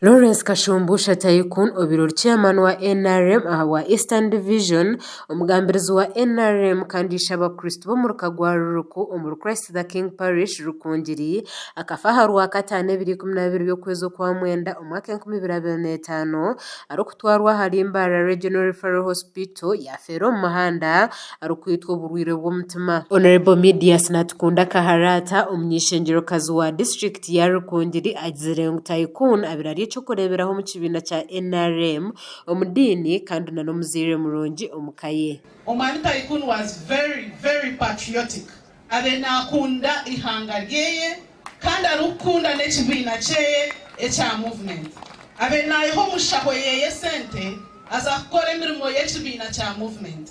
Lawrence Kashumbusha Tycoon obaire ori chairman wa NRM ahabwa Eastern Division, omugambirizi wa NRM kandi ishe abakristo b'omuruka gwa Ruruku omuri Christ the King Parish Rukungiri akafa aha Rwakataano ebiro 12 by'okwezi Okwamwenda omwaka 2025 arikutwarwa ahari Mbarara Regional Referral Hospital yafeera omu muhanda arikwitwa oburwaire bw'omutima. Honourable Medius Natukunda Kaharata, omuny'eishengyerokazi wa disiturikiti ya Rukungiri agizire ngu Tycoon abaire ari eky'okureeberaho omu kibiina kya NRM, omu diini kandi na n'omuzaire murungi omu ka ye. Omwami Tycoon was very very patriotic, abaire nakunda eihanga ryeye kandi arikukunda n'ekibiina kyeye ekya movement. Abaire nayiha omushaho yeye sente aza kukora emirimo y'ekibiina kya movement.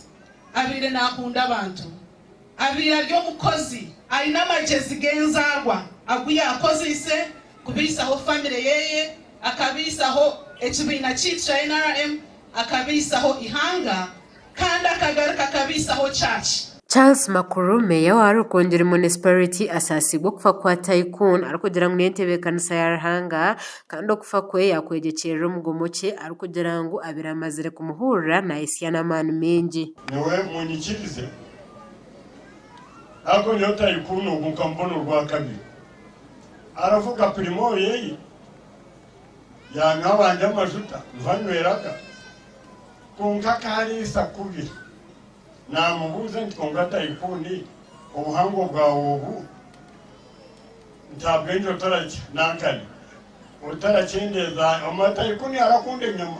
Abaire naakunda abantu. Abaire ari omukozi aine amagyezi g'enzaarwa agu yaakozeise kubaisaho famire yeye, akabaisaho ekibiina kyaitu kya NRM, akabaisaho eihanga kandi akagaruka akabaisaho church. Charles Makuru, Meeya wa Rukungiri Municipality asaasiibwe okufa kwa Tycoon arikugira ngu n'entebeekanisa ya Ruhanga Kandi okufa kwe yaakwegyekyerera omugomo kye, arikugira ngu abaire amazire kumuhurira naayetsya n'amaani maingi. Nyowe munyikirize, ariko nyowe Tycoon ogu nkamubona orwakabiri aravuga Premio yeye, yanywa abandi amajuta niho anyweraga, kwonka akahariisa kubi. Namubuuza nti kwonka Tycoon obuhango bwawe obu Ntabwengye otararya nankani otarakyendeeza omataikuni arakunda enyama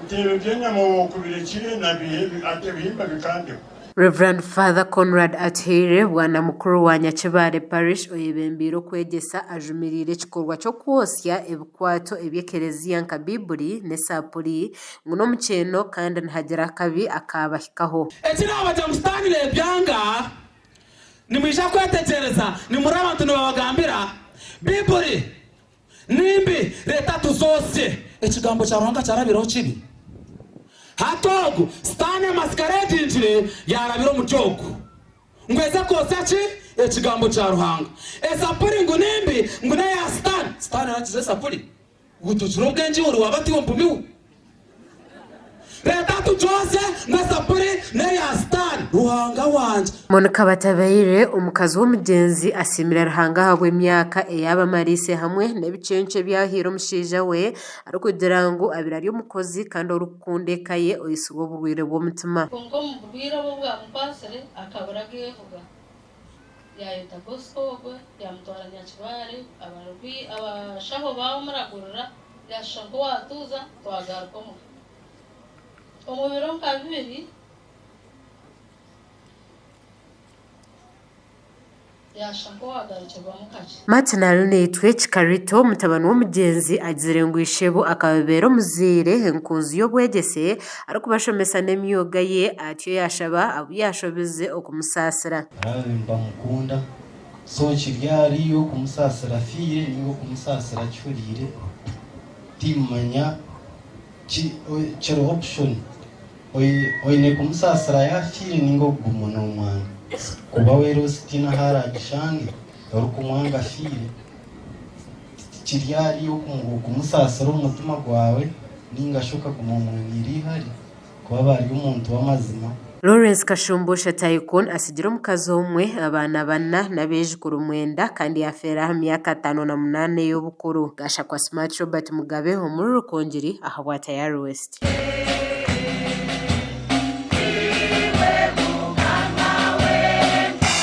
nti ebyo by'enyama wokubirekire nabiha ati ebihimba bikandeho. Rev. Father Conrad Atuhaire, Bwana Mukuru wa Nyakibale Parish oyebembeire okwegyesa ajumiriire ekikorwa ky'okwosya ebikwato eby'ekereziya nka Baiburi n'esaapuri ngu n'omukyeeno kandi nihagira akabi akaabahikaho. Eki naabagira ngu Sitaane neebyanga, nimwija kwetegyereza nimuri abantu nibabagambira, Baiburi ni mbi, reeta tuzoosye. Ekigambo kya Ruhanga kyarabireho kibi? Hati ogu Sitaane amatsiko areegingire yaarabira omuri ogu ngu eze kwosya ki? Ekigambo kya Ruhanga. Esapuri ngu ni mbi, ngu n'eya Sitaane. Sitaane arakiza esapuri? Ngu tugire obwengye iwe ori waaba tiiwe mpumi we. Reeta tugyoze ngu esapuri n'eya Sitaane. Ruhanga wangye. Monica Batabaire, omukazi w'omugyenzi asiimire Ruhanga ahabw'emyaka ei abamariise hamwe n'ebicenco ebi ahaire omushaija we arikugira ngu abaire ari omukozi kandi orikukunda eka ye oitsirwe oburwaire bw'omutima. Kwonka omu burwaire obu obwamukwatsire akabura ageevuga. Yaayeta Bosco ogwo, yaamutwara Nyakibare, abashaho baamuragurira, yaashusha nk'owaatuuza, twagaruka omuka. Omu biro nka bibiri, yaashusha nk'owaagarukirwamu kakye. Martin Arinaitwe Kikarito, mutabani w'omugyenzi agizire ngu ishebo akababeera omuzaire, enkunzi y'obwegyese, arikubashomesa n'emyoga ye atyo yaashaba abu yaashobize okumusaasira. Araabe nibamukunda, so kiri ahari iwe okumusaasira afiire ninga okumusaasira akihuriire, timmanya kiri option, oine kumusaasira yaafiire ninga okuguma noomwanga kuba we loss tihaine ahu araagishange. Orikumwanga afiire, tikiri ahari iwe okumusaasira omu mutima gwawe nainga shi okaguma omwiniire eihari ku aba ari omuntu w'amazima. Lawrence Kashumbusha Tycoon atsigire omukazi omwe, abaana bana n'abaijukuru mwenda kandi yafeera aha myaka 58 ey'obukuru. Gashakwa Smart Robert Mugabe omuri Rukungiri ahabwa Tayari West.